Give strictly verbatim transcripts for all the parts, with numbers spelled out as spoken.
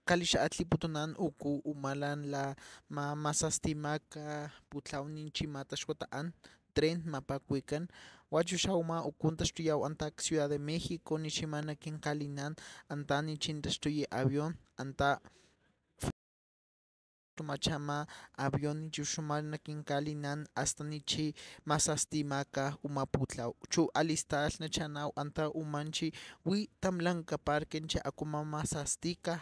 kalixakatli̱putuná̱n ucú uma̱ la̱ntla̱ ma-, ma̱sastima̱ca̱ pu̱tlawní̱n, chi̱ ma̱taxuataán tren ma̱pa̱cui̱cán. Hua̱ chuxá̱ uma̱ ucú taxtuya̱hu anta̱ c-Ciudad de México, ni̱ xma̱ nac quinca̱li̱ná̱n anta̱ ni̱ chi̱ taxtuy avión, anta̱ chuma̱ cha̱ma̱ avión, chuxama̱ nac quinca̱li̱ná̱n hasta ni̱ chi̱ ma̱sastima̱ca̱ uma̱ pu̱tlawá̱. Chu̱ ali̱sta̱lh nacha̱ná̱hu anta̱ uma̱ chi̱ huí̱ tamlanca parque chi̱ acuma̱ ma̱sastica̱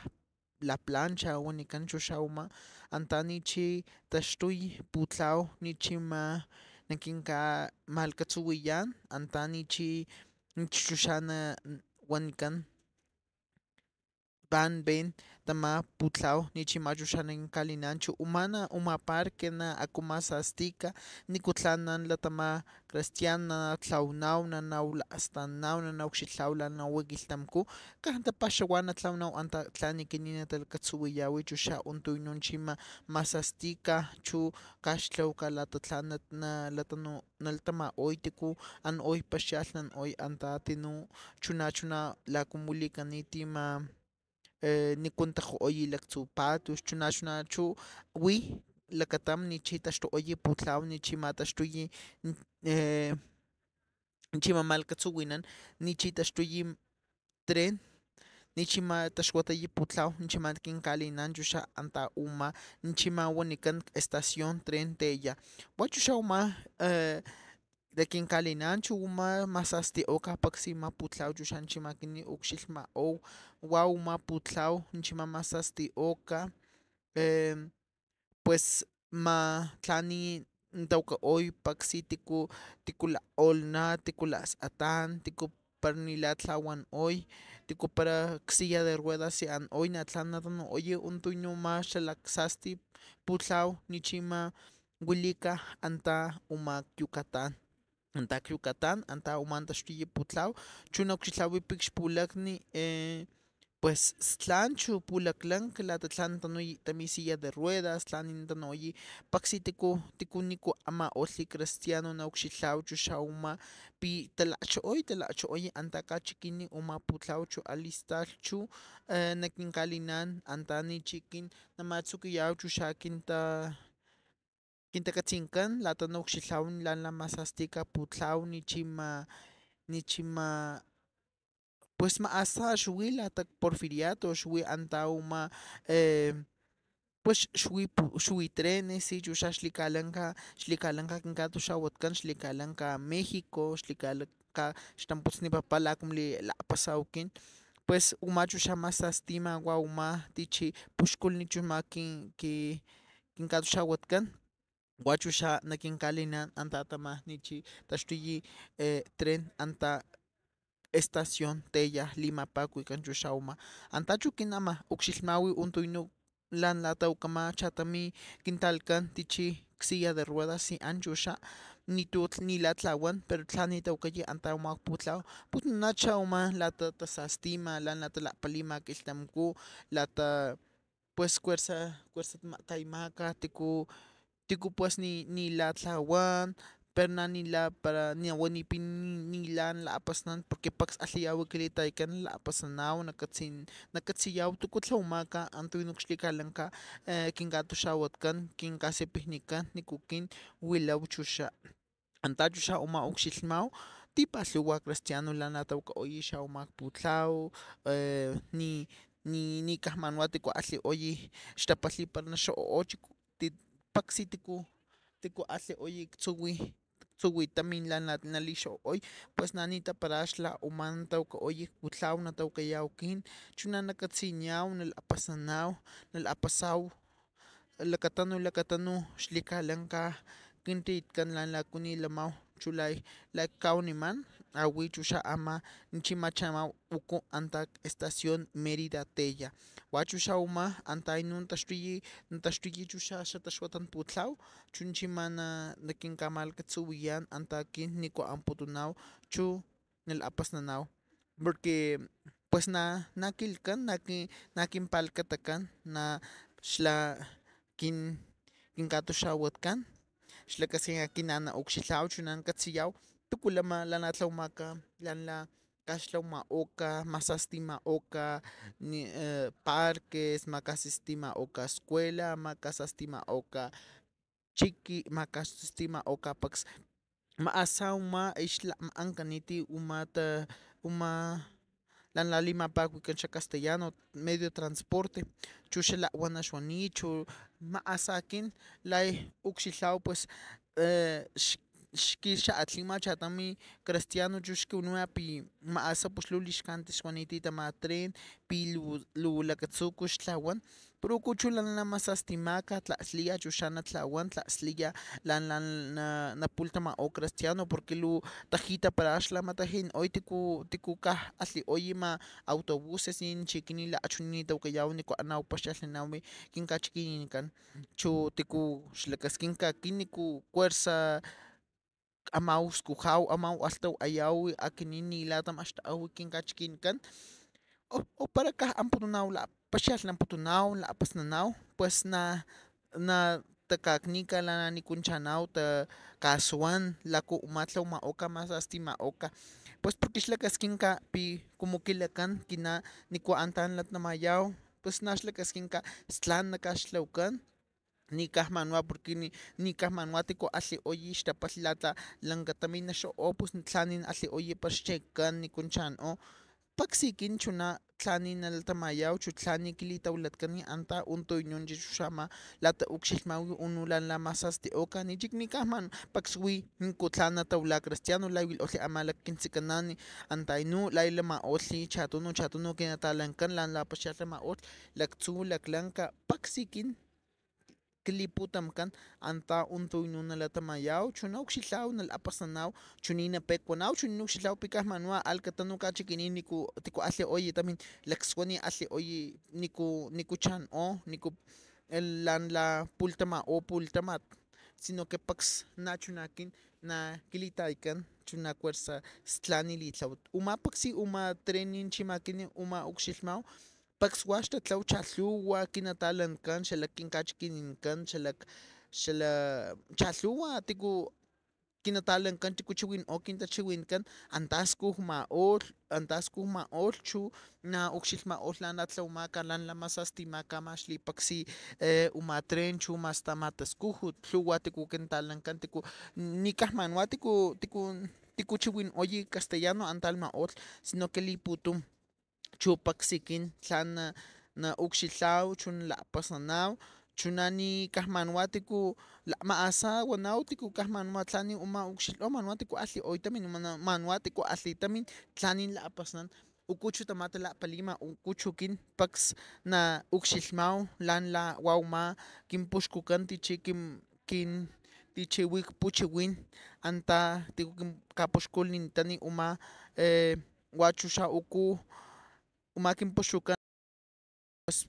La Plancha huanicán, chuxá̱ uma̱ anta̱ ni̱ chi̱ taxtuy pu̱tlawá̱, ni̱ chi̱ ma̱ naquinca̱ma̱lacatzuhui̱yá̱n, anta̱ ni̱ chi̱ chuxá̱ na huanicán Van Ben tama̱ pu̱tlawá̱, ni̱ chi̱ ma̱ chuxá̱ naquinca̱li̱ná̱n, chu̱ uma̱ na, uma̱ parque na acuma̱ sastica̱, ní̱ tla̱n na̱ latama̱ cristiano, na̱ tlahuana̱hu, na̱ na̱ ucxilha̱hu la̱ na̱ hua̱ quilhtamcú̱, caj tapa̱xahua̱ natlahuana̱hu anta̱ tla̱n ni̱ quini̱ natalacatzuhui̱ya̱hui̱, chuxá̱ hua̱ntu̱ nu̱ chi̱ ma̱, ma̱sastica̱, chu̱ ca̱xtlahuaca̱ la̱ta tla̱n na, na, latanu-, nalatama̱oy, tícu an hoy paxa̱lhnan hoy anta̱ tinú̱, chuná̱, chuná̱ la̱ cumu li̱cani̱t ma̱, eh, ni̱ cuantakoy lactzu̱ pa̱tux, chuná̱, chuná̱ chu̱ huí̱ lacatam ni̱ chi̱ taxtukoy pu̱tlawá̱, ni̱ chi̱ ma̱ taxtuy, eh, ni̱ chi̱ ma̱ ma̱lacatzuhui̱nán, ni̱ chi̱ taxtuy tren, ni̱ chi̱ ma̱ taxuatay pu̱tlawá̱, ni̱ chi̱ ma̱ quinca̱li̱ná̱n, chuxá̱ anta̱ uma̱, ni̱ chi̱ ma̱ huanicán estación tren Tella. Hua̱ chuxá̱ uma̱, eh, naquinca̱li̱ná̱n, chu̱ uma̱ ma̱sasti̱oca̱ paksi̱ma̱ pu̱tlawá̱, chuxá̱ ni̱ chi̱ ma̱ quini̱ ucxilhma̱o̱ hua̱ uma̱ pu̱tlawá̱, ni̱ chi̱ ma̱ ma̱sasti̱oca̱, eh, pues, ma̱ tla̱n ni̱ taucahoy paksi̱ tícu, tícu lako̱lhná̱, tícu lasatá̱n, tícu para ni̱ la̱ tlahuanhoy, tícu para c-silla de ruedas an hoy, na̱ tla̱n natanu̱y hua̱ntu̱ nu̱ ma̱ xala csasti̱ pu̱tlawá̱, ni̱ chi̱ ma̱ huili̱ca̱ anta̱ uma̱ c-Yucatán. Anta̱ c-Yucatán, anta̱ uma̱ taxtuy pu̱tlawá̱, chu̱ naucxilha̱hui̱ pi̱ c-xpu̱lacni, eh, pues, stla̱n, chu̱ pu̱laclanca, la̱ta tla̱n natanu̱y tami̱ silla de ruedas, tla̱n ni̱ natanu̱y paksi̱ tícu, tícu ní̱ ama̱ oxli̱ cristiano naucxilha̱hu, chuxá̱ uma̱ pi̱ talachokoy, talachokoy anta̱ ca̱chiquí̱n uma̱ pu̱tlawá̱, chu̱ ali̱sta̱lh, chu̱, eh, naquinca̱li̱ná̱n anta̱ ni̱ chi̱ quin nama̱tzuqui̱ya̱hu, chuxá̱ quinta-, quintacatzi̱ncán, la̱ta naucxilha̱hu la̱ntla̱ ma̱sasti̱ca̱ pu̱tlawá̱, ni̱ chi̱ ma̱, ni̱ chi̱ ma̱, pues, ma̱ hasta xuí̱ la̱ta c-Porfiriato, xuí̱ anta̱ uma̱, eh, pues, xuí̱ pu-, xuí̱ trenes, sí, chuxá̱ xli̱ca̱lanca, xli̱ca̱lanca quinca̱tuxa̱huatcán, xli̱ca̱lanca México, xli̱ca̱lanca xtamputzni papá la̱ cumu li̱la̱pasahu quin. Pues, uma̱ chuxá̱ ma̱sasti̱ma̱ hua̱ uma̱ tichi̱ puxculni chuma̱ quin-, qui-, quinca̱tuxa̱huatcán. Hua̱ chuxá̱ naquinca̱li̱ná̱n anta̱ tama̱ ni̱ chi̱ taxtuy, eh, tren anta̱ estación Tella li̱ma̱pa̱cui̱cán, chuxá̱ uma̱. Anta̱ chu̱ quin ama̱ ucxilhma̱hui̱ hua̱ntu̱ nu̱ la̱ntla̱ taucama̱ cha̱tami̱ quinta̱lhcán tichi̱ c-silla de ruedas, sí, an chuxá̱ ni̱tú̱ ni̱ la̱ tlahuán, pero tla̱n ni̱ taucay anta̱ uma̱ c-pu̱tlawá̱. Pus na̱ cha̱ uma̱ la̱ta tasasti̱ma̱, la̱ntla̱ tala̱pali̱ma̱ quilhtamcú̱, la̱ta, pues, cuerza, cuerza tama̱ta̱yama̱ca̱, tícu, tícu, pues, ni̱, ni̱ la̱ tlahuán, pero na̱ ni̱ la̱ para ni̱ huani̱pi̱ ni̱, ni̱ la̱ nala̱pasnán, porque pacs alhiya̱hu quili̱ta̱ycán nala̱pasana̱hu, nacatzi̱-, nacatzi̱ya̱hu túcu tlahuama̱ca̱ antu̱nú̱ c-xli̱ca̱lanca, eh, quinca̱tuxa̱huatcán, quinca̱sipijnicán, ní̱ quin huilahu chuxá̱. Anta̱ chuxá̱ uma̱ ucxilhma̱hu, ti̱pa̱lhu̱hua̱ cristiano la̱ntla̱ taucahui̱y xa̱huama̱ c-pu̱tlawá̱, eh, ni̱, ni̱, ni̱ caj ma̱n hua̱ tícu alhi̱oy xtapalhi̱ para naxokoy, ti-, paksi̱ tícu, tícu alhi̱oy c-tzuhui̱, c-tzuhui̱ tumi̱n la̱ntla̱ nali̱xokoy, pues, na̱ ni̱ tapara̱xla̱ uma̱ nataucahui̱y c-pu̱tlawá̱ nataucaya̱hu quin, chuná̱ nacatzi̱niya̱hu, nala̱pasana̱hu, nala̱pasa̱hu, lacatanu̱, lacatanu̱ xli̱ca̱lanca quinti̱tcán la̱ntla̱ cuani̱ lama̱hu, chu̱ la̱, la̱ cca̱huanimán, a̱hui̱ chuxá̱ a̱ma̱ ni̱ chi̱ ma̱cha̱ma̱hu ucú anta̱ c-estación Mérida Tella. Hua̱ chuxá̱ uma̱ anta̱ nu̱ nataxtuy, nataxtuy chuxá̱ xataxuatán pu̱tlawá̱, chu̱ ni̱ chi̱ ma̱ na, naquinca̱ma̱lacatzuhui̱yá̱n anta̱ quin ní̱ cca̱huanputuná̱hu, chu̱ nala̱pasnaná̱hu, porque, pues, na̱, na̱ quilhcán, na̱ qui-, na̱ quimpa̱lacatacán, na̱ xla quin-, quinca̱tuxa̱huatcán, xlacasquinca quin na̱ naucxilha̱hu, chuná̱ nacatzi̱ya̱hu túcu lama la̱ntla̱ tlahuama̱ca̱, la̱ntla̱ ma̱kaxlhahuama̱oca̱, ma̱sastima̱oca̱, ni, eh, parques, ma̱casastima̱oca̱ escuela, ma̱casastima̱oca̱ chiqui, ma̱casastima̱oca̱ pacs. Ma̱asa̱ uma̱ ixla ma̱ancani̱t uma̱ ta, uma̱ la̱ntla̱ li̱ma̱pa̱cui̱can xacastellano medio transporte, chu̱ xala huana xuani̱t, chu̱ ma̱asa̱ quin la̱ ucxilha̱hu, pues, eh, x-, xqui̱xaatli̱ma̱ cha̱tami̱ cristiano, chu̱ xquihuanu̱ya̱ pi̱ ma̱asa̱ pus luu li̱xcájnit xuani̱t tama̱ tren, pi̱ luu, luu lacatzu̱cus xtla̱huán. Pero ucxla̱ chu̱ la̱ntla̱ ma̱sastima̱ca̱ tla̱sliya̱, chu̱ xa̱ natla̱huán tla̱sliya̱, la̱ntla̱ na, napu̱lhtama̱o̱ cristiano, porque luu taji̱tapara̱ xla̱ mataji̱n hoy ticu, ticu caj alhi hoy ma̱ autobuses, ni̱ chiquiní̱ la̱ achuná̱ ni̱ tahuacaya̱hu nícu ana̱hu paxaxli̱na̱hu quinca̱chiqui̱ni̱ncán, chu̱ ticu xlacasquinca̱ quin nícu cuersa ama̱hu scuja̱hu, ama̱hu alhtahuaya̱hu, aquinín ni̱ la̱ tamaxtuya̱hu quinca̱chiqui̱ni̱ncán, o, o para caj amputuna̱hu la̱ paxaxli̱mputuna̱hu, la̱ pasnana̱hu, pues na, na taca̱cni̱ca̱ la̱ntla̱ ni̱ cuancha̱ná̱hu taca̱suán lácu uma̱ tlahuama̱oca̱, ma̱sastima̱oca̱. Pues porque xlacasquinca̱ pi̱ cumu quilacán quina̱ nícu antá̱n latama̱ya̱hu, pues na̱ xlacasquinca̱ stla̱n naca̱xlahuacán, ni̱ caj ma̱n huá̱, porque ni̱, ni̱ caj ma̱n huá̱ ticu alhi hoy xtapalh la̱ta lanca tumi̱n naxoko̱y, pus tla̱ní̱n alhi hoy para xchiccán ni̱ cuancha̱ná̱hu. Pacsí̱ quin chuná̱ tla̱ní̱n nalatama̱ya̱hu, chu̱ tla̱ní̱ quili̱tahuilatcán antá̱ hua̱ntu̱ nu̱nchik, chu̱ xa̱má̱ la̱ta ucxilhma̱hu u̱nú̱ la̱ntla̱ ma̱sasti̱oca̱ni̱t, chic ni̱ caj ma̱n pacs huí̱ ní̱nti̱ tla̱n natahuila̱ cristiano, la̱ huilh otlí a̱ma̱ lacquintzicana̱n anta̱ni̱ la̱ lama̱otlh cha̱tunu̱, cha̱tunu̱ quinata̱lancán la̱ntla̱ paxaxli̱ma̱otlh, lactzu̱, laclanca, pacsí̱ quin quili̱pu̱tamcán antá̱ hua̱ntu̱ nu̱nchik nalatama̱ya̱hu, chu̱ naucxilha̱hu, nalapasnaná̱hu, chu̱ ni̱ nape̱cuana̱hu, chu̱ ni̱ naucxilha̱hu pi̱ caj ma̱n huá̱ alh catanu̱ ca̱chiqui̱ní̱n ní̱nti̱ ticu alhi hoy tumi̱n, lacsuani̱ alhi hoy ní̱nti̱, ní̱nti̱ cha̱ná̱hu, ní̱nti̱, eh, la̱ntla̱ pu̱lhtama̱o̱ pu̱lhtáma̱t, sino que pacs na̱ chuná̱ quin na̱ quili̱ta̱yacán, chuná̱ cuersa stla̱ni̱ li̱tláhuat. Uma̱ pacsí̱ uma̱ tren ni̱ chima̱ quin uma̱ ucxilhma̱hu, pacs huá̱ xtatla̱hu, cha̱lhu̱hua̱ quinata̱lancán xala quinca̱chiqui̱ni̱ncán, xala, xala cha̱lhu̱hua̱ tícu quinata̱lancán, tícu chihui̱nko̱y quintachihui̱ncán, antá̱ scujuma̱ko̱lh, antá̱ scujuma̱ko̱lh, chu̱ na̱ ucxilhma̱ko̱lh la̱ntla̱ tlahuama̱ca̱, la̱ntla̱ ma̱sastima̱ca̱, ma̱x li̱pacsí̱, eh, uma̱ tren, chu̱ ma̱sta̱ma̱ tascújut, lhu̱hua̱ tícu quinata̱lancán, tícu ni̱ caj ma̱n huá̱ tícu, tícu, tícu chihui̱nko̱y castellano antá̱ lhma̱ko̱lh, sino que li̱pu̱tum chu̱ pacsí̱ quin tla̱n na, naucxilha̱hu, chu̱ nalapasnaná̱hu, chu̱ na̱ ni̱ caj ma̱n huá̱ tícu la-, ma̱asa̱ huaná̱hu tícu caj ma̱n huá̱ tla̱ni̱ uma̱ ucxilha̱hu, ma̱n huá̱ tícu alhi hoy tumi̱n, ma̱n, ma̱n huá̱ tícu alhi tumi̱n, tla̱ni̱ lapasnán. Ucxla̱ chu̱ tama̱ tala̱pali̱ma̱, ucxla̱ chu̱ quin pacs naucxilhma̱hu la̱ntla̱ hua̱ uma̱ quimpuxcucán tichi̱ quim-, quintachihui̱ c-puchihuí̱n antá̱ tícu quim-, ca̱puxculini̱tani̱ uma̱, eh, hua̱ chuxa̱ ucxla̱ uma̱ quimpuxcucán, pues,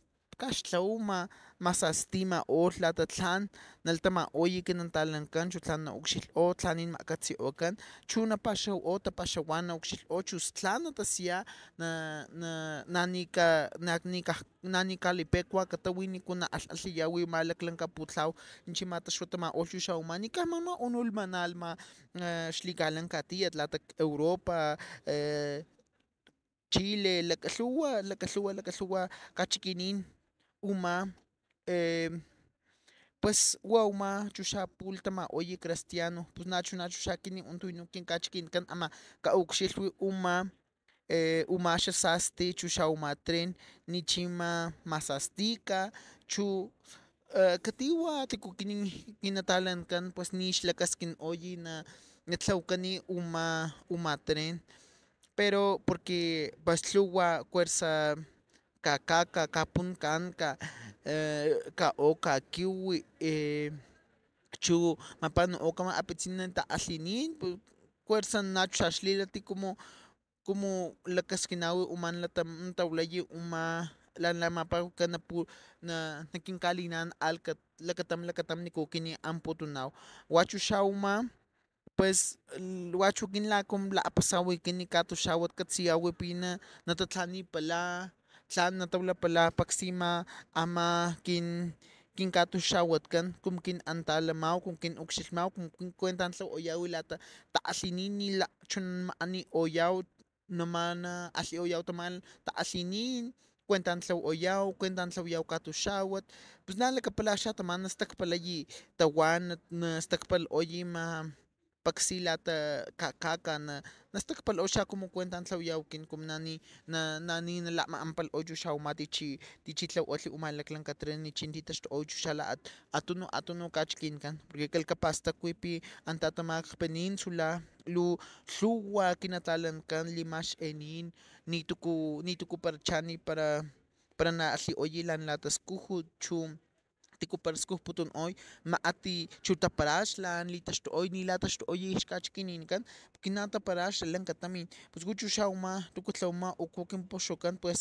ca̱xtlahuama̱, ma̱sastima̱ko̱lh la̱ta tla̱n nalatama̱ko̱y quinata̱lancán, chu̱ tla̱n naucxilha̱hu, tla̱ni̱n ma̱catzi̱o̱cán, chu̱ napa̱xahua̱hu, tapa̱xahua̱ naucxilha̱hu, chu̱ stla̱n natasiya̱, na, na, na̱ ni̱ ca-, na̱ ni̱ caj, na̱ ni̱ ca̱li̱pe̱cua̱ catahui̱ ní̱nti̱ naalh alhiya̱hui̱ uma̱ laclanca pu̱tlawt, chima̱ taxuatama̱ko̱lh chuxa̱ uma̱, ni̱ caj ma̱n huá̱ u̱nú̱ lhmana̱lh ma̱, eh, xli̱ca̱lanca tíyat la̱ta c-Europa, eh, Chile, lacalhu̱hua̱, lacalhu̱hua̱, lacalhu̱hua̱ ca̱chiqui̱ní̱n uma̱, eh, pues, hua̱ uma̱ chuxa̱ pu̱lhtama̱ko̱y cristiano, pus na̱ chuná̱ chuxa̱ quini̱ hua̱ntu̱ nu̱ quinca̱chiqui̱ncán ama̱ caucxilhhui uma̱, eh, uma̱ xasasti̱, chuxa̱ uma̱ tren, ni̱ chi̱ ma̱, ma̱sasti̱ca̱, chu̱, eh, cati̱hua̱ tícu quini̱, quinata̱lancán, pues, ni̱ xlacasquinko̱y na, natlahuacani̱ uma̱, uma̱ tren. Pero porque, pues, lhu̱hua̱ cuersa ca̱ca̱ca̱, ca̱punca̱nca, eh, ca̱o̱, ca̱quihui, eh, chu̱ ma̱pa̱nuko̱y cama̱ apitzinan takalhi̱ní̱n, pu-, cuersa na̱ chuxa̱ xli̱lati cumu, cumu lacasquina̱hu uma̱ natahuilay uma̱ la̱ntla̱ ma̱pa̱cui̱cán napu-, na, naquinca̱li̱ná̱n alh cat-, lacatam, lacatam ní̱nti̱ quini̱ amputuna̱hu. Hua̱ chuxa̱ uma̱, pues, l-, hua̱ chu̱ quin la̱ cumu la̱ pasa̱hui̱ quin ca̱tuxá̱huat catzi̱ya̱hui̱ pi̱ na, natatla̱ni̱pala̱, tla̱n natahuilapala̱, pacsí̱ ma̱ a̱ma̱ quin, quinca̱tuxa̱huatcán, cumu quin antá̱ lama̱hu, cumu quin ucxilhma̱hu, cumu quin cuenta̱ tlahuaya̱hu la̱ta takalhi̱ní̱n, ni̱ la̱ chuná̱ ma̱ ani̱ oya̱hu, namá̱ naalhi̱oya̱hu tama̱ takalhi̱ní̱n, cuentaj tlahuaya̱hu, cuentaj tlahuaya̱hu ca̱tuxá̱huat, pus na̱ lacapala̱ xatama̱ nastacpalay tahuá̱, na- nastacpalay ma̱ pacsí la̱ta ca̱ca̱ca̱ na- nastacpalay xa̱ cumu cuentaj tlahuaya̱hu quin, cumu na̱ ni̱ na- na̱ ni̱ nala̱ma̱ampalay chuxá̱ uma̱ tichí tichí tlahuaklhi uma̱ laclanca tren nichí̱ ti̱taxtuko̱y chuxá̱ la̱ at- atunuj atunuj ca̱chiqui̱ncán, porque calhcapa̱stacui̱ pi̱ anta̱ tama̱ c-península luu lhu̱hua̱ quinata̱lancan li̱ma̱xení̱n, ni̱túcu ni̱túcu para cha̱niy para para naalhi̱oyi̱ la̱ntla̱ tascújut, chu̱ tícu para scujputuno̱y, ma̱ati chu̱ tapara̱xla̱ li̱taxtuko̱y, ni̱ la̱taxtuko̱y xca̱chiqui̱ni̱ncán, porque na̱ tapara̱xla̱ lanca tumi̱n. Pus huá̱ chuxá̱ uma̱ tucu tlahuama̱ ucu quimpuxucán, pues,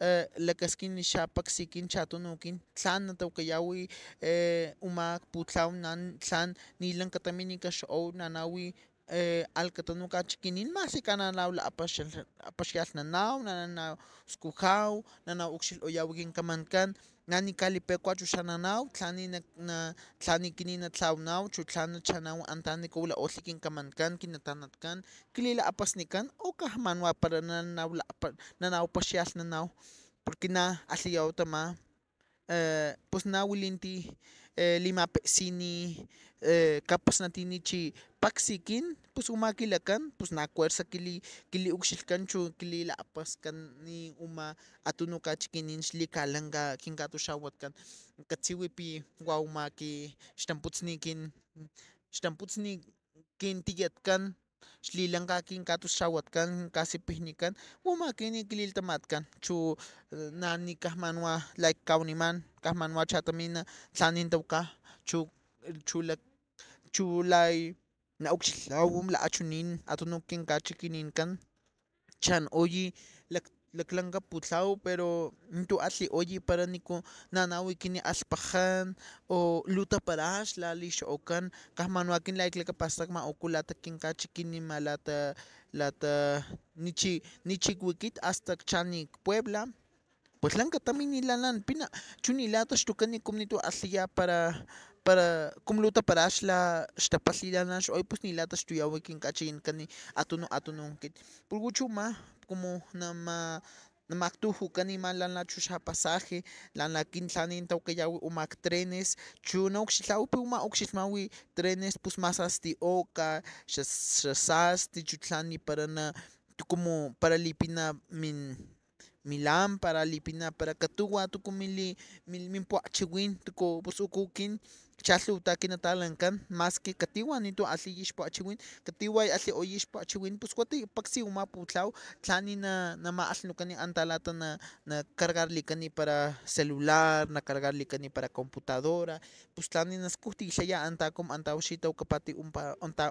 eh, lacasquín xa̱paksi̱quín cha̱tunu̱ quin, tla̱n natahuacaya̱hui̱, eh, uma̱ cpu̱tla̱hu, na̱ tla̱n ni̱ lanca tumi̱n caxoko̱y, na̱ na̱ hui̱, eh, alcatanu̱ ca̱chiqui̱ní̱n, ma̱squi caj na̱ na̱ hua̱ lapax- lapaxia̱lhnana̱hu, na̱ na̱ na̱ scuja̱hu, na̱ na̱ ucxilhoya̱hu quin camancán, na̱ ni̱ caj li̱pe̱cua̱ chuxá̱ na̱ na̱ hua̱ tla̱n ni̱ na- na- tla̱n ni̱ quini̱ natla̱huana̱hu, chu̱ tla̱n nacha̱na̱hu anta̱ni̱ caj hua̱ lako̱lh quin camancán, quinata̱lancan, quili̱lakapasnicán, o caj ma̱n hua̱ para na̱ na̱ hua̱ lapa- na̱ na̱ hua̱ paxia̱lhnana̱hu, porque na̱ alhi̱ya̱hu tama̱, eh, pus na̱ huili̱nti̱, eh, li̱ma̱peksi̱ni̱, eh, capus nati̱ nichí̱ paksi̱quín, pus uma̱ quilacán, pus na̱ cuersa quili- quiliucxilhcán, chu̱ quili̱lakapascán, ni̱ uma̱ atunuj ca̱chiqui̱ní̱n xli̱ca̱lanca quinca̱tuxa̱huatcán. Catzi̱hui̱ pi̱ hua̱ uma̱ qui- xtamputzni̱quí̱n, xtamputzni̱quí̱n tiyatcán, xli̱lanca quinca̱tuxa̱huatcán, ca̱sipijnicán, uma̱ quin quili̱lhtama̱tcán, chu̱, eh, na̱ ni̱ caj ma̱n hua̱ la̱ cca̱huanimá̱n, caj ma̱n hua̱ cha̱tami̱ na- tla̱n ni̱ tahuacá̱, chu̱, chu̱ lac- chu̱ la̱ naucxilha̱hu la̱ achuní̱n atunuj quinca̱chiqui̱ni̱ncán, cha̱n oyi lac- laclanca pu̱tla̱hu, pero ni̱tú̱ alhi̱ oyi para ní̱ na̱ na̱ hui̱ quini̱ alhpaján, o luu tapara̱xla̱ li̱xoko̱cán, caj ma̱n hua̱ quin la̱ clacapa̱stacma̱ ucu la̱ta quinca̱chiquí̱n, ni̱ ma̱ la̱ta, la̱ta nichí̱, nichí̱ cuiquit hasta ccha̱ni̱ c-Puebla. Pues lanca tumi̱n ni̱ la̱ na̱ pina, chu̱ ni̱ la̱ taxtucán, cumu ni̱tú̱ alhi̱ya̱ para, para cumu luu tapara̱xla̱ xtapalhi̱ la̱ na̱ xoy, pus ni̱ la̱ taxtuya̱hu quinca̱chiqui̱ncán atunuj atunuj quit. Purgu chu̱ ma̱, cumu nama̱- nama̱actujucanima̱ la̱ na̱ chuxá̱ pasaje, la̱ na̱ quin tla̱n ni̱ tahuacaya̱hu uma̱ c-trenes, chu̱ naucxilha̱hu pi̱ uma̱ ucxilhma̱hu trenes, pus ma̱sastiy oca, xas- xasa̱sti, chu̱ tla̱n ni̱ para na- cumu para li̱pina min- milámpara, li̱pina para catu̱hua̱ tucu mili- mil- mimpuachihuí̱n, tucu pus ucu quin cha̱lhu̱ta̱ quinata̱lancán, ma̱squi cati̱hua̱ ni̱tú̱ alhi̱y xpuachihuí̱n, cati̱hua̱ alhi̱ oyi xpuachihuí̱n, pus huatiy paksi uma̱ pu̱tla̱hu, tla̱n ni̱ na- nama̱alhnucaniy anta̱ la̱ta na- nacargarli̱caniy para celular, nacargarli̱caniy para computadora, pus tla̱n ni̱ nascujti̱lhaya̱ anta̱ cumu anta̱ hua̱ tahuacapa̱tiy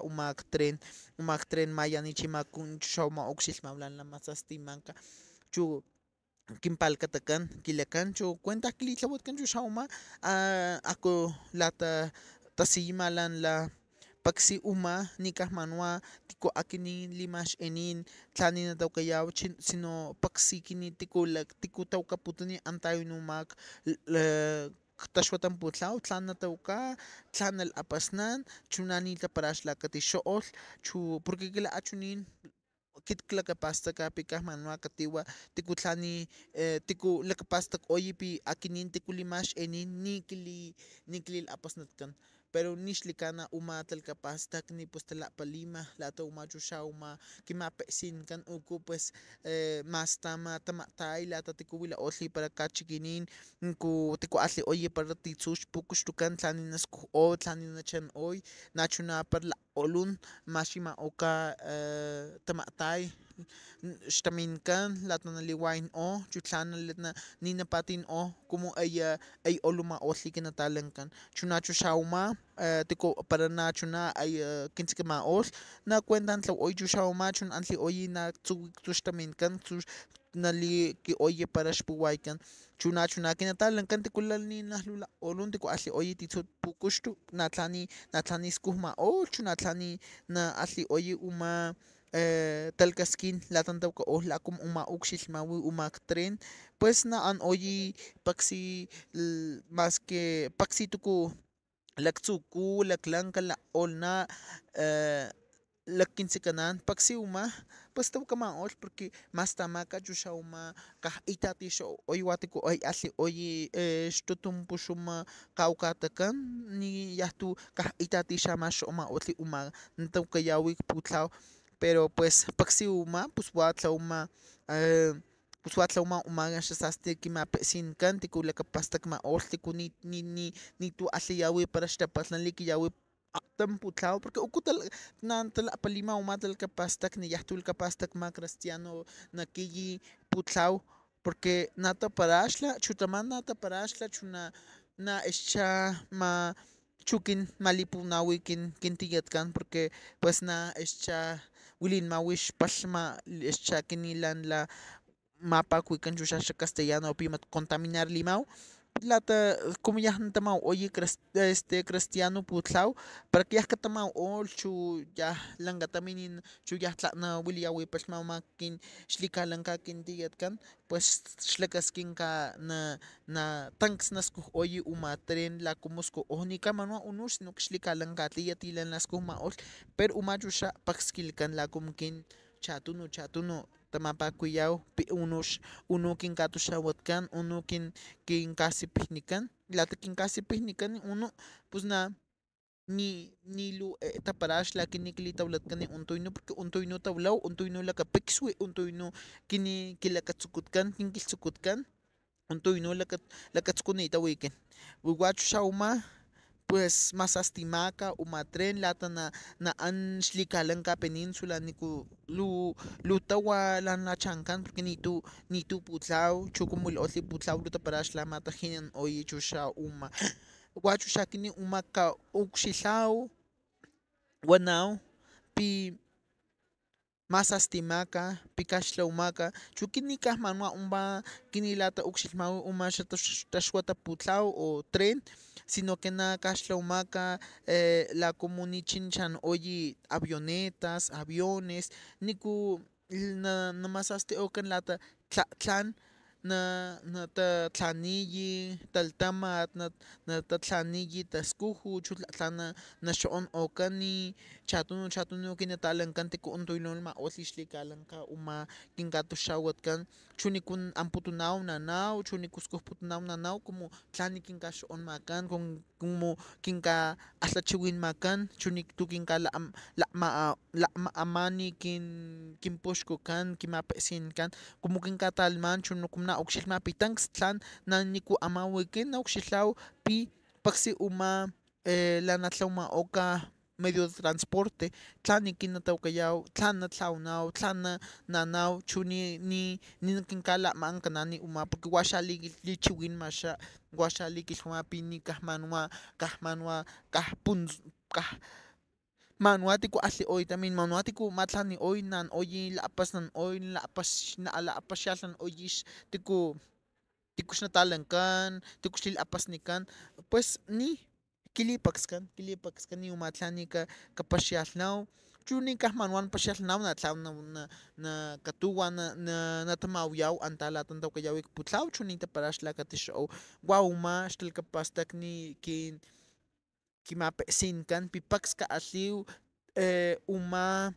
uma̱ c-tren, uma̱ c-tren ma̱ya̱ni̱ chima̱ cu̱ chuxá̱ uma̱ ucxilhma̱hu la̱ nama̱sastiy ma̱nca, chu̱ quimpa̱lcatacán, quilacán, chu̱ cuenta quili̱tlahuatcán chuxá̱ uma̱, a- a̱cu la̱ta tasi̱ ma̱la̱nla̱ paksi uma̱, ni̱ caj ma̱n hua̱ tícu aquinín li̱ma̱xkení̱n tla̱n ni̱ natahuacaya̱hu, sino paksi quini̱ tícu lac- tícu tahuacaputuni̱ anta̱ u̱nú̱ ma̱c- l- taxuatamputla̱hu, tla̱n natahuacá̱, tla̱n nalakapasnán, chu̱ na̱ ni̱ tapara̱xla̱ catixokolh, chu̱ porque quilakachuní̱n quit clacapa̱staca̱ pi̱ caj ma̱n hua̱ cati̱hua̱ tícu tla̱n ni̱, eh, tícu lacapa̱staco̱y pi̱ aquinín tícu li̱ma̱xkení̱n ni̱ quili- ni̱ quili̱lakapasnatcán. Pero ni̱ xli̱ca̱na̱ uma̱ talacapa̱stacni pus talapali̱ma̱ la̱ta uma̱ chuxá̱ uma̱ quima̱peksi̱ncán ucu, pues, eh, ma̱sta̱ma̱ tamata̱y la̱ta tícu huilako̱lh para ca̱chiqui̱ní̱n, cu̱ tícu alhi̱ oyi para ti̱tzu̱ xpu̱cuxtucán tla̱n ni̱ nascujoy, tla̱n ni̱ nachanoy, na̱ chuná̱ para lakolun ma̱xquima̱ oca, eh, tamata̱y xtamincán la̱ta nali̱hua̱yano, chu̱ tla̱n nali- na- ni̱ napa̱ti̱no cumu aya, aya oluma̱ko̱lh quinata̱lancán, chuná̱ chuxá̱ uma̱, eh, tícu para na̱ chuná̱ aya, eh, quintziquima̱ko̱lh, na̱ cuentaj tlahuako̱y chuxá̱ uma̱, chuná̱ alhi̱ oyi na̱ tzuhui̱ tuxtamincán, tzuh- nali̱quiyoyi para xpuhua̱ycán, chuná̱ chuná̱ quinata̱lancán tícu lani̱ na̱ lula olun tícu alhi̱ oyi ti̱tzu̱ pu̱cuxtu, na̱ tla̱n ni̱, na̱ tla̱n ni̱ scujma̱ko̱lh, chuná̱ tla̱n ni̱ na alhi̱ oyi uma̱, eh, talacasquín la̱ta tahuacako̱lh la̱ cumu uma̱ ucxilhma̱hui̱ uma̱ c-tren, pues na̱ an oyi paksi, l- ma̱squi paksi tucu lactzucú̱, laclanca, lako̱lhna̱, eh, lacquintzicaná̱n paksi umá̱, pues tau cama̱o̱lh porque ma̱sta̱ma̱ca̱ chuxa̱ umá̱ caj ita̱ti̱xoy hua̱ticuay alhi oy xtutum puxuma kahuaca̱tacán, ni̱ yajtu̱ caj ita̱ti̱xa̱ma̱xoma̱o̱lh umá̱ nataucaya̱hui̱ c-pu̱tla̱hu. Pero pues paksi umá̱, pus hua̱ tlahuama̱, pus hua̱ tlahuama̱ umá̱ xasa̱sti quima̱peksi̱ncan, tícu lacapastacma̱o̱lh, tícu ni̱, ni̱, ni̱, ni̱tú̱ alhiya̱hui̱ para xtapalhán li̱quiya̱hui̱ aktum pu̱tla̱hu, porque ucu tala-, na̱ talapali̱ma̱huama̱ talacapa̱stacni, yajtu̱ lacapa̱stacma̱ cristiano naquiyi pu̱tla̱hu, porque na̱ tapara̱xla, chu tama̱ na̱ tapara̱xla, chu na̱, na̱ xcha̱ ma̱, chu quin ma̱li̱puhuna̱hui̱ quin, quintiyatcán, porque pues na̱ xcha̱ huili̱nma̱hui̱ xpalhma, xcha̱ quini̱ la̱ntla̱ ma̱pa̱cui̱cán chuxa̱ xacastellano pi̱ mat contaminarli̱ma̱hu. La̱ta cumu yaj natama̱huoy cris-, este, cristiano pu̱tla̱hu, para ciyaj catama̱huo̱lh, chu yaj lanca taminí̱n, chu yaj tla̱ nahuiliya̱hui̱palhma̱huama̱ quin xli̱ca̱lanca quintiyatcán, pues xlacasquinca na, na tancs nascujoy uma̱ tren la̱ cumu scujo̱ni̱ cama̱nua̱ unu̱, sino que xli̱ca̱lanca tíyat la̱ntla̱ scujuma̱o̱lh, pero uma̱ chuxa̱ pacsquilhcán la̱ cumu quin cha̱tunu, cha̱tunu tama̱pa̱cuya̱hu pi̱ unu̱ x-, unu̱ quinca̱tuxa̱huatcán, unu̱ quin, quinca̱sipijnicán, la̱ta quinca̱sipijnicán unu̱, pus na̱ ni̱, ni̱ luu, eh, tapara̱xla quin ni̱ quili̱tahuilatcán untu̱ynu̱, porque untu̱ynu̱ tahuilahu, untu̱ynu̱ lacapecsui, untu̱ynu̱ quini quilacatzucutcán, quinquilhtzucutcán, untu̱ynu̱ laca-, lacatzucuni̱tahui̱cán. Hua̱ chuxa̱ umá̱, pues ma̱sastima̱ca̱ uma̱ tren la̱ta na, na an xli̱ca̱lanca península nícu luu, luu tahua̱ la̱ntla̱ cha̱ncán, porque ni̱tú̱, ni̱tú̱ pu̱tla̱hu, chu̱ cumu huilio̱lh pu̱tla̱hu luu tapara̱xlama̱ taji̱nan oy chuxa̱ umá̱. Hua̱ chuxa̱ quini̱ uma̱ caucxilha̱hu, huana̱hu pi̱ ma̱sastima̱ca̱, pi̱ ca̱xlawama̱ca̱, chu̱ quini̱ caj ma̱nua̱ umpá̱, quini̱ la̱ta ucxilhma̱hui̱ uma̱ xatax-, taxuata pu̱tla̱hu o tren, sino que na̱ ca̱xlawama̱ca̱, eh, la̱ cumu ni̱ chincha̱n oyi avionetas, aviones, nícu na, nama̱sastihuacan la̱ta tla-, tla̱n na, natatla̱ni̱y talhtáma̱t, na, natatla̱ni̱y tascuju, chu̱ tla-, tla̱n na, naxoko̱nokani̱, cha̱tunu, cha̱tunu quinata̱lancán tícu untu̱ luma̱o̱lh xli̱ca̱lanca uma̱ quinca̱tuxa̱huatcán, chu̱ nícu amputuna̱hu na̱ná̱hu, chu̱ nícu scujputuna̱hu na̱ná̱hu, cumu tla̱n quinca̱xoko̱nma̱cán, cumu, cumu quinca̱kalhachihui̱nma̱cán, chu̱ ni̱tú̱ quinca̱la-, lama-, lama̱ama̱ni̱ quin, quimpuxcucán, quima̱peksi̱ncan, cumu quinca̱ta̱lhmá̱n, chu̱ cumu na̱ ucxilhma̱ pi̱ tancs tla̱n na̱ nícu amá̱ huiquí̱n naucxilha̱hu pi̱ paksi uma̱, eh, la̱ natlahama̱oca̱ medio de transporte, tla̱n ni̱ quin natahuacaya̱hu, tla̱n natlahuana̱hu, tla̱n na, na̱ná̱hu, chu̱ ni̱, ni̱, ni̱ naquinca̱lama̱ancana̱ni̱ uma̱, porque hua̱ xa̱li̱-, li̱chihui̱nma̱ xa̱, hua̱ xa̱li̱quilhama̱ pi̱ ni̱ caj ma̱nua̱, caj ma̱nua̱, caj pun-, caj ma̱nua̱ tícu alhiyoy tami̱n, ma̱nua̱ tícu ma̱tla̱niyoy, na̱n oyi, lapas na̱n oy, lapas, na-, lapas xya̱lhnan oyi, tícu, tícu xnata̱lancán, tícu xli̱lapasnicán, pues ni̱, quili̱pacscán, quili̱pacscán, ni̱ uma̱ tla̱n ni̱ ca-, capaxia̱lhna̱hu, chu̱ ni̱ caj ma̱nua̱ napaxia̱lhna̱hu, na̱ tla̱n na, na, na catu̱hua̱ na, na, natama̱huya̱hu anta̱ la̱ta natahuacaya̱hu c-pu̱tla̱hu, chu̱ ni̱ tapara̱xla̱ catixoko̱hu, hua̱ uma̱ xtalacapa̱stacni quin quima̱peksi̱ncan pi̱ pacs cakalhi̱hu, eh, uma̱,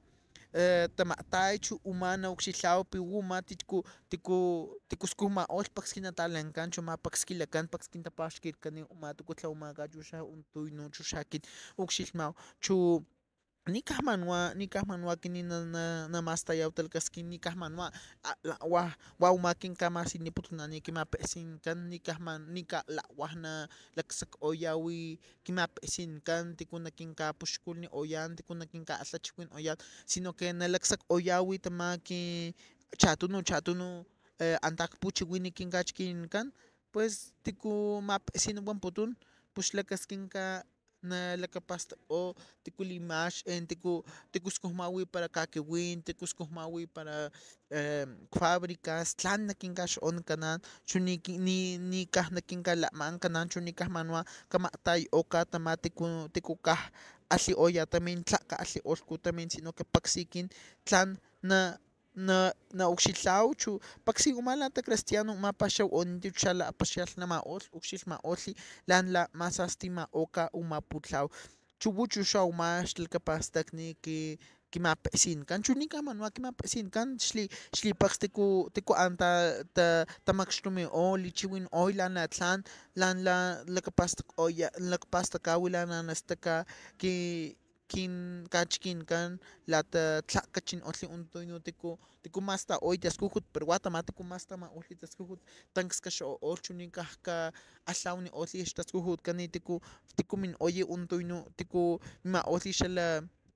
eh, tama̱ta̱y, chu̱ uma̱ naucxilha̱hu pi̱ uma̱ tícu, tícu, tícu scujuma̱ko̱lh pacs quinata̱lancán, chu̱ ma̱ pacs quilacán, pacs quintapa̱xqui̱cani̱ uma̱ tucu tlahuama̱ca̱, chuxa̱ untu̱y nu̱, chuxa̱ quin ucxilhma̱hu, chu̱ ni̱ caj ma̱nua̱, ni̱ caj ma̱nua̱ quini̱ na, na, nama̱staya̱hu talacasquín, ni̱ caj ma̱nua̱, a, la, hua̱, hua̱ uma̱ quinca̱ma̱siyuniputuna̱ni̱ quima̱peksi̱ncan, ni̱ caj ma̱n, ni̱ caj la hua̱ na, lacsacoya̱hui̱ quima̱peksi̱ncan, tícu naquinca̱puxculniyoyá̱n, tícu naquinca̱kalhachihui̱niyoyá̱n, sino que nalacsacoya̱hui̱ tama̱ qui-, cha̱tunu, cha̱tunu, eh, anta̱ c-pu̱chihui̱ni quinca̱chiqui̱ncán, pues, tícu ma̱peksí̱n huamputún, pus xlacasquinca nalacapa̱stako tícu li̱ma̱xken, tícu, tícu scujuma̱hui̱ para ca̱quihuí̱n, tícu scujuma̱hui̱ para, eh, fábricas, tla̱n naquinca̱xoko̱ncaná̱n, chu̱ ni̱, ni̱, ni̱ caj naquinca̱lama̱ncaná̱n, chu̱ ni̱ caj ma̱nua̱ cama̱ta̱yoca̱ tama̱ tícu, tícu caj alhiyoya̱ tami̱n, tla̱ caalhiyo̱lhcu tami̱n, sino que pacs quin tla̱n na, na, naucxilha̱hu, chu̱ pacs uma̱ la̱ta cristiano uma̱ pa̱xahua̱nti̱, chuxa̱ la̱ paxia̱lhnama̱ko̱lh, ucxilhma̱ko̱lh la̱ntla̱ ma̱sastima̱oca̱ uma̱ pu̱tla̱hu. Chu̱ hua̱ chuxa̱ uma̱ xtalacapa̱stacni qui-, quima̱peksi̱ncan, chu̱ ni̱ caj manu̱ quima̱peksi̱ncan, xli-, xli̱pacs ticu, ticu anta̱ ta-, tamacxtumihoy, li̱chihuihoy la̱ntla̱ tla̱n, la̱ntla̱ lacapa̱stac-, lacpa̱staca̱ huila̱na̱ nastaca̱ qui-, quinca̱chiqui̱ncan, la̱ta tla̱ cachín otlhi untu̱y nu̱ ticu, ticu ma̱sta̱hoy tascújut, pero hua̱ tama̱ ticu ma̱sta̱ma̱ otlhi tascújut, tancs caxoko̱lh, chu̱ ni̱ caj ca-, alha̱unihoy xtascujutcán, ni̱ ticu, ticu min oye untu̱y nu̱ ticu mima̱oy xala,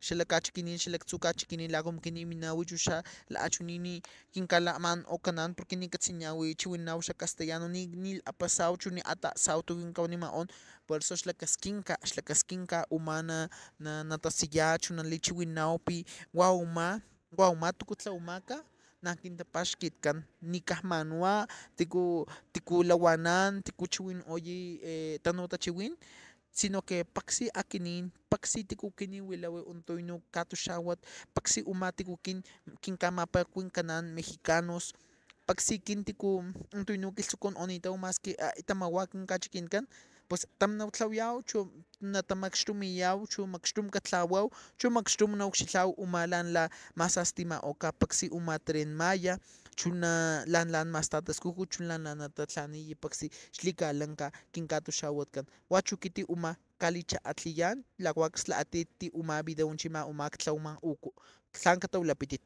xala ca̱chiqui̱ní̱n, xala actzu̱ ca̱chiqui̱ní̱n, la̱ cumu quini̱ mina̱hui̱, chu̱ xala achuní̱ ni̱ quincala̱ma̱nkocaná̱n, porque ni̱ catzi̱ya̱hui̱ chihui̱na̱hu xacastayano, ni̱, ni̱ lapasa̱hu, chu̱ ni̱ ata̱sa̱hu tu̱ quincahuanima̱on, por eso xla casquinca, xla casquinca uma̱ na, na, natasiyá̱, chu̱ nali̱chihui̱na̱hu pi̱ hua̱ uma̱, hua̱ uma̱ tucu tlahuama̱ca̱, na̱ quintapa̱xqui̱tcán, ni̱ caj ma̱nu̱ ticu, ticu lahuaná̱n, ticu chihui̱n oyi, eh, tanu̱ tachihuí̱n, sino que pacsí aquinín, pacsí ticu quini̱ huilahui untu̱y nu̱ ca̱tuxá̱huat, pacsí uma̱ ticu quin, quinca̱ma̱pacui̱ncaná̱n mexicanos, pacsí quin ticu untu̱y nu̱ quilhtzucunoni̱tahu ma̱squi, ah, tamahua̱ quinca̱chiqui̱ncán, pues tam nautlahuiya̱hu, chu̱ natamacxtumiya̱hu, chu̱ macxtum catla̱hua̱hu, chu̱ macxtum naucxilha̱hu uma̱ la̱ntla̱ ma̱sastima̱huaca̱ pacsí uma̱ Tren Maya, chu̱ na la̱ntla̱n ma̱sta̱tascujut, chu̱ la̱ntla̱n natatla̱ni̱y pacsí xli̱ca̱lanca quinca̱tuxa̱huatcán. Hua̱ chu̱ quiti uma̱ ca̱li̱chakatli̱yá̱n, la̱ huá̱ cslaati̱t uma̱ video chima̱ uma̱ ctlahuama̱ u̱cu. Tla̱n catahuilapítit.